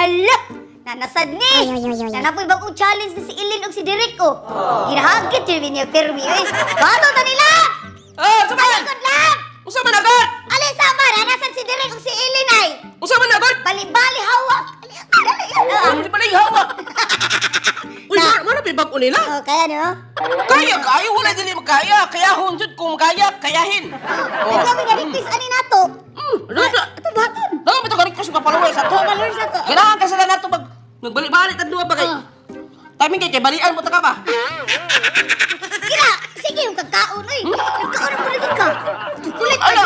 Hala! Nanasad ni! Nanapoy bagong challenge na si Ilin og si Derek oh. Ginahagit yun niya permi eh. Bato ta nila! Ah, sa man! Alikod lang! Usa man agad! Alin sama! Nanasan si Derek og si Ilin ay! Usa man agad! Bali-bali hawak! Ali, ali, ali. Hindi pala hawak. Uy, mana pa bag nila? Oh, kaya no? Kaya kayo wala dili makaya. Kaya jud kung kaya kayahin. Oh. Ikaw nga request ani nato. Ano ba? Ato baton. Damo ba ito request ka followers ato? Followers ato. Kailangan kasi na nato mag magbalik-balik ta duha ba kay. Oh. Timing kay balian mo ta ka ba? Kira, sige yung kagkaon oy. Nagkaon mo lagi ka. Chocolate Ala. ka.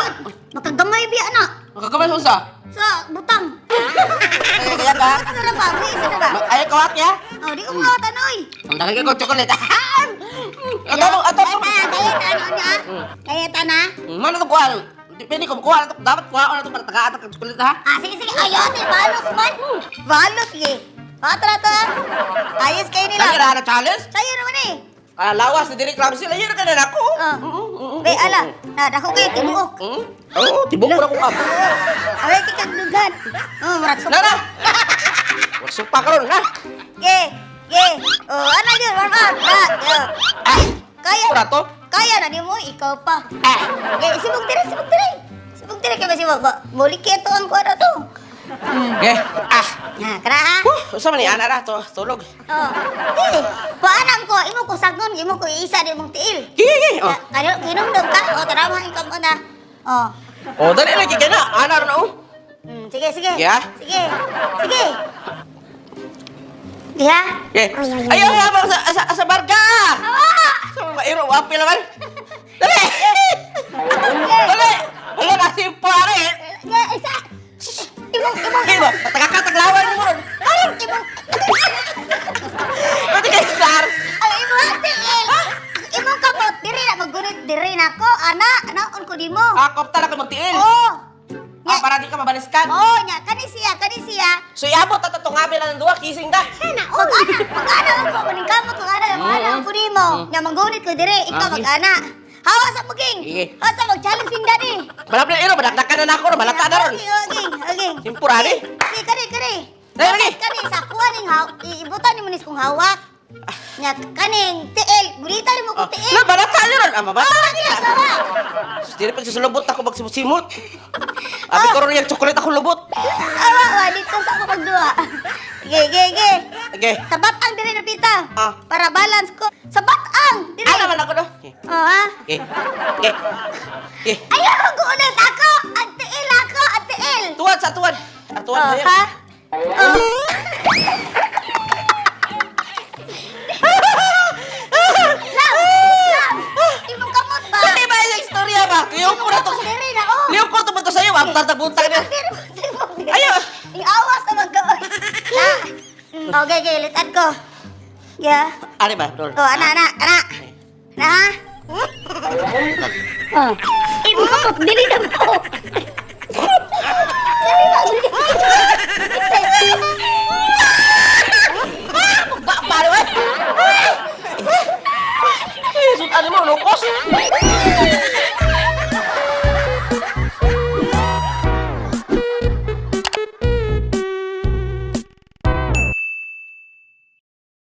Makagamay biya na. Makakamay sa unsa? Sa butang. Kaya kaya ka? Ano na ba? Uy, isa na ba? Ayaw kawat ya? Oh, di ko mawat ano oy. Ang dami ko chocolate. Ato ato. Kaya ta ano niya? Kaya ta na? Mana to kuha? Depende kung kuha na to. Dapat kuha na to para tagaan ka chocolate ha. Ah, sige sige. Ayun, eh, balos man. Balos sige. Pato na to. Ah. Ayos kayo nila. Kaya na challenge? Sayo naman eh. Ah, lawas ni Derek Ramsey layo na ka na ako. Oh. Be, ala. Na, dako kayo tibuok. Oo, tibok ko na kong up. Away kay kagdugan. Oh, murag supa. Nara. Wag supa karon ha. Ge, ge. Oh, ana gyud, warm up. Na, yo. Ah, Kaya. Ura to. Kaya na nimo, ikaw pa. Ah. Ge, sibog dire, sibog dire. Sibog dire kay ba sibog ba? Muli kay to ang kuha na to. Okay. Ah. Na, kara ha. Huh, usa man ni ana ra to, tulog. Oh. Eh, paanam ko, imo ko sagon, imo ko iisa di mong tiil. Gi gi. Oh. Kayo, kinumdum ka. O, tara mo, ikaw muna. Oh. Oh, dali lagi kay na. Ana ra na oh. Sige, sige. Yeah? Sige. Sige. Diha? Okay. Ayaw nga sa sa, sa barga. Awa! Sa mga iro wapi naman. Dali. Dali. Wala na si pare. Yeah, isa. Imong, imong. Di ba? Patagakataglawan mo ron. Karon, imong. Pati kay sar. Ay, imong ang tiil. Imong kamot, diri na, maggunit, diri na ko. Ana, anaon ko di mo. Ah, kopta na ka magtiil. Oh. Ah, para di ka mabaliskan. Oh, nya, kani siya, kani siya. So iabot ato tong ngabi lang ng duha, kissing ka. Sana, oh, mag-ana, mag-ana ako, maning kamot, mag-ana, mag-ana ako nimo. Nya manggunit ko dire, ikaw Ah, sige. mag-ana. Hawa sa muging. Sige. Hawa sa mag-challenge ping dani. Malapit na iro, madakdakan na nako, malata na ron. Okay, okay, okay. Simpurani. Sige, kani, kani. Dali, lagi. Kani sa kuha ning haw, ibutan nimo nis kong hawak. Nya kaning tiil, gunitan nimo ko Oh, tiil. la balata na ron. Ah, mabalata. Sige, sawa. Dili pa susulubot ako magsimot. Abi ko ron yung chocolate ako lubot. Awa, awa, dito sa ako pagduha. Sige, sige, sige. Okay. Sa batang dire na pita. Ah. Para balance ko. Sa batang dire. Ah, naman ako no. Okay. Oh, ha? Okay. Okay. Okay. Ayaw, guulit ako! Ang tiil ako! Ang tiil! Tuwan sa tuwan. Ah, tuwan Oh, na yan. ha? Oh. Love! Love! Imong kamot ba? Hindi ba yung istorya ba? Liyo ko na to. Diri na, oh! Liyo ko to ba to sa'yo? Ang tatabuntag na. Diri mo, diri mo, diri. Ayaw. Ang awas na magkaoy. Na. Okay, okay, litan ko. Yeah. Ano ba? Dol? Oh, ana, ana, ana. Na, ha? Oh. Imong kamot, dili na mo. Dili na, dili. Ba, paano eh? Ay, sutan mo, lukos.